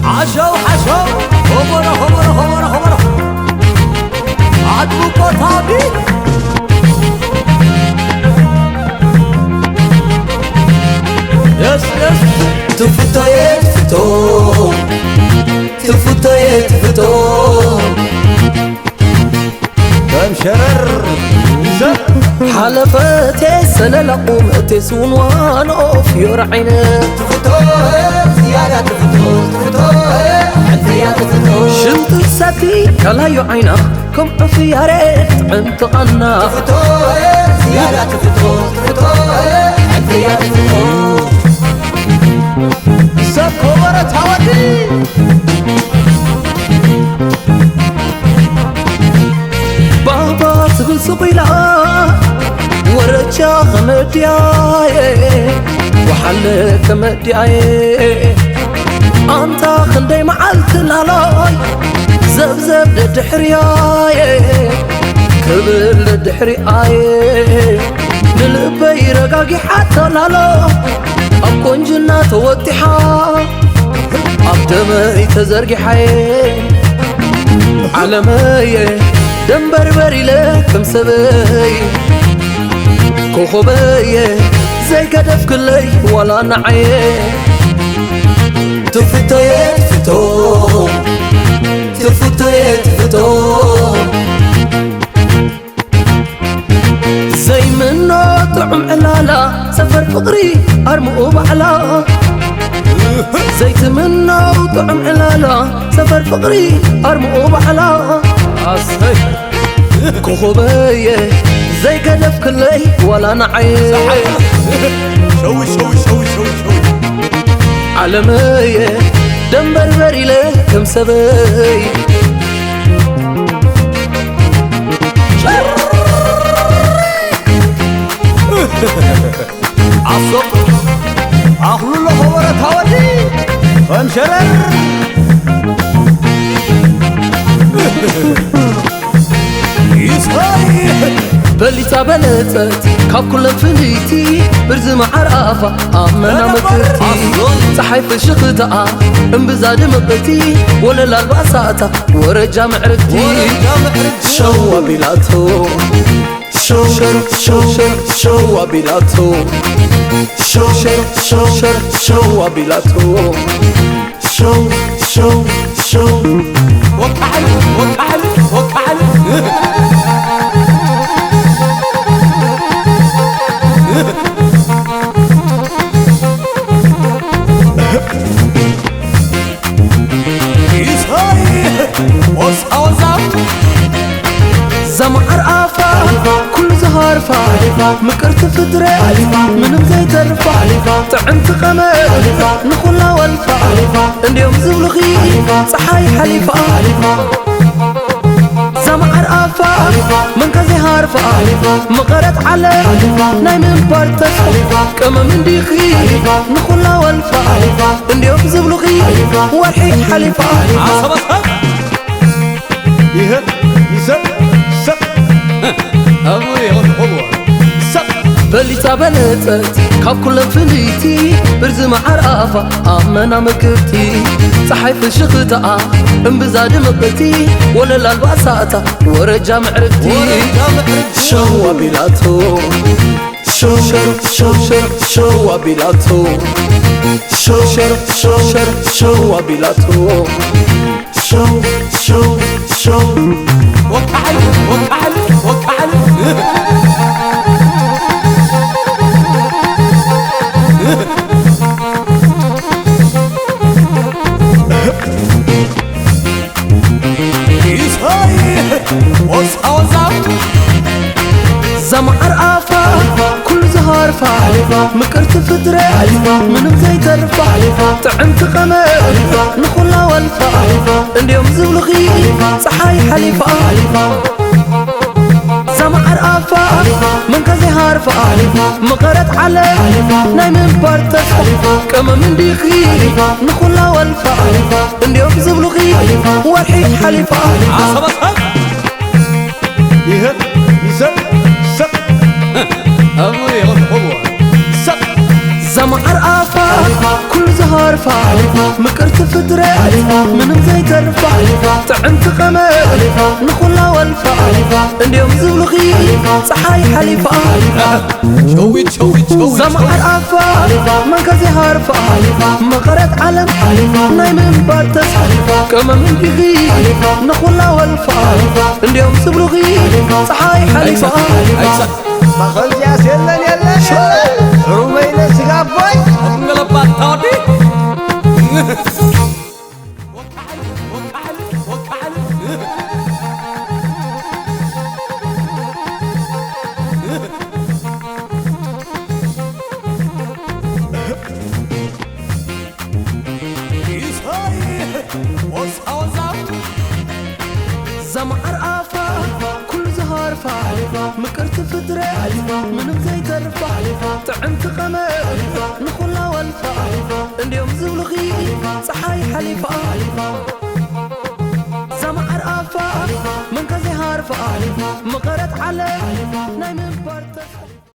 ሓሸው ሓሸው ሆበረ ሆበረ ሆበረ ሆበረ ዓዱ ኮታቢ የስ የስ ትፍቶየ ትፍቶ ትፍቶየ ትፍቶ ከም ሸረር ይዘር ሓለፈቴ ሰለላቑም እቴ ስውንዋን ኦፍ ዮር ዓይነ ትፍቶ ዝያዳ ትፍቶ ትፍቶ ሕንፍያ ትፍቶ ሽንቲ ሰቲ ከላዩ ዓይና ከም ዕፍ ያሬድ ጥዕምቲ ቓና ትፍቶ ዝያዳ ትፍቶ ትፍቶ ሕንፍያ ትፍቶ ሰብ ኮበረ ታወዲ ባባ ትብል ስቕ ኢላ ወረጃ ከመድያየ ወሓለ ከመድያየ ኣንታ ክንደይ መዓልቲ ላሎይ ዘብዘብ ደድሕርያየ ክብል ደድሕሪኣየ ንልበይ ረጋጊሓቶ ላሎ ኣብ ቆንጅና ተወጢሓ ኣብ ደመይ ተዘርጊሓየ ዓለመየ ደንበርበር ኢለ ከም ሰበይ ኮኾበየ ዘይገደፍክለይ ዋላ ንዓየ ትፍቶየ ትፍቶ ትፍቶየ ትፍቶ ዘይምኖ ጥዑም ዕላላ ሰፈር ፍቕሪ ኣርምኡ ባዕላ ዘይትምኖ ጥዑም ዕላላ ሰፈር ፍቕሪ ኣርምኡ ባዕላ ኣሰይ ኮኾበየ ዘይገደፍክለይ ዋላ ንዓየ ሸዊ ሸዊ ሸዊ ሸዊ ሸዊ ዓለመየ ደንበርበር ኢለ ከም ሰበይ ኣሶብ ኣኽሉሎ ኸበረ ታወዲ ከም ሸረር ይስኸይ በሊታ በለጸት ካብ ኩለን ፍልይቲ ብርዚ መዓር ኣፋ ኣመና ምክርቲ ጸሓይ ፍሽኽታኣ እምብዛ ድምቕቲ ወለላ ኣልባሳታ ወረጃ ምዕርግቲ ሸው ኣቢላቶ ሸው ሸው ሸው ሸው ሸው ኣቢላቶ ሸው ሸው ሸው ሸው ሸው ኣቢላቶ ሸው ሸው ሸው ወቃዕል ወቃዕል ወቃዕል ይስኸይ ወሳወዛ ዘማዓር ኣፋ ኩሉ ዝሃርፋ ምቅርቲ ፍጥረት ምንም ዘይተርፋ ጥዕምቲ ቀመር ንኹላ ወልፋ እንድዮም ዝብሉኺ ፀሓይ ሓሊፋ ዘማዓር ኣፋ መንካ ዘይሃርፋ መቐረት ዓለም ናይ ምንባር ተስፋ ቀመም እንዲኺ ንኹላ ወልፋ እንድዮም ዝብሉኺ ወርሒ ሓሊፋ ይህብ ይሰብ ሰብ ኣቡ የቐድሕዎ ሰብ በሊታ በለጸት ካብ ኩለን ፍልይቲ ብርዚ መዓር ኣፋ ኣመና ምክርቲ ፀሓይ ፍሽኽታኣ እምብዛ ድምቕቲ ወለላ ኣልባሳታ ወረጃ ምዕርግቲ ሸው ኣቢላቶ ሸው ሸው ሸው ሸው ሸው ኣቢላቶ ሸው ሸው ሸው ሸው ሸው ኣቢላቶ ሸው ሸው ሸው ወቃዕል ወቃዕል ወቃዕል ይስኸይ ወሳወዛ ዘማዓር ኣፋ ኩሉ ዝሃርፋ ምቅርቲ ፍጥረት ምንም ዘይተርፋ ጥዕምቲ ቀመር ንኹላ ወልፋ እንድዮም ዝብሉኺ ፀሓይ ሓሊፋ ዘማዓር ኣፋ መንካ ዘይሃርፋ መቐረት ዓለም ናይ ምንባር ተስፋ ቀመም እንዲኺ ንኹላ ወልፋ እንድዮም ዝብሉኺ ወርሒ ሓሊፋ ይህብ ይሰብ ሰብ ኣቡ የቐድሕዎ ሰብ ዘማዓር ኣፋ ምቅርቲ ፍጥረት ምንም ዘይተርፋ ጥዕምቲ ቀመር ንኹላ ወልፋ እንዲዮም ዝብሉኺ ፀሓይ ሓሊፋ ሸዊት ሸዊት ሸዊት ዘምዓር ኣፋ መንከዚ ሃርፋ መቐረት ዓለም ናይ ምንባር ተስፋ ቀመም እንዲኺ ንኹላ ወልፋ እንዲዮም ዝብሉኺ ፀሓይ ሓሊፋ ማኸዚያስ የለን የለን ሩመይነ ስጋ ኣቦይ እንገለባታ ወዲ ዘማዓር ኣፋ ኩሉ ዝሃርፋ ምቅርቲ ፍጥረት ምንም ዘይተርፋ ጥዕምቲ ቀመር ንኹላ ወልፋ እንዲዮም ዝብሉኺ ፀሓይ ሓሊፋ ዘማዓር ኣፋ መንከ ዘይሃርፋ መቐረት ዓለም ናይ ምንባር ተስፋ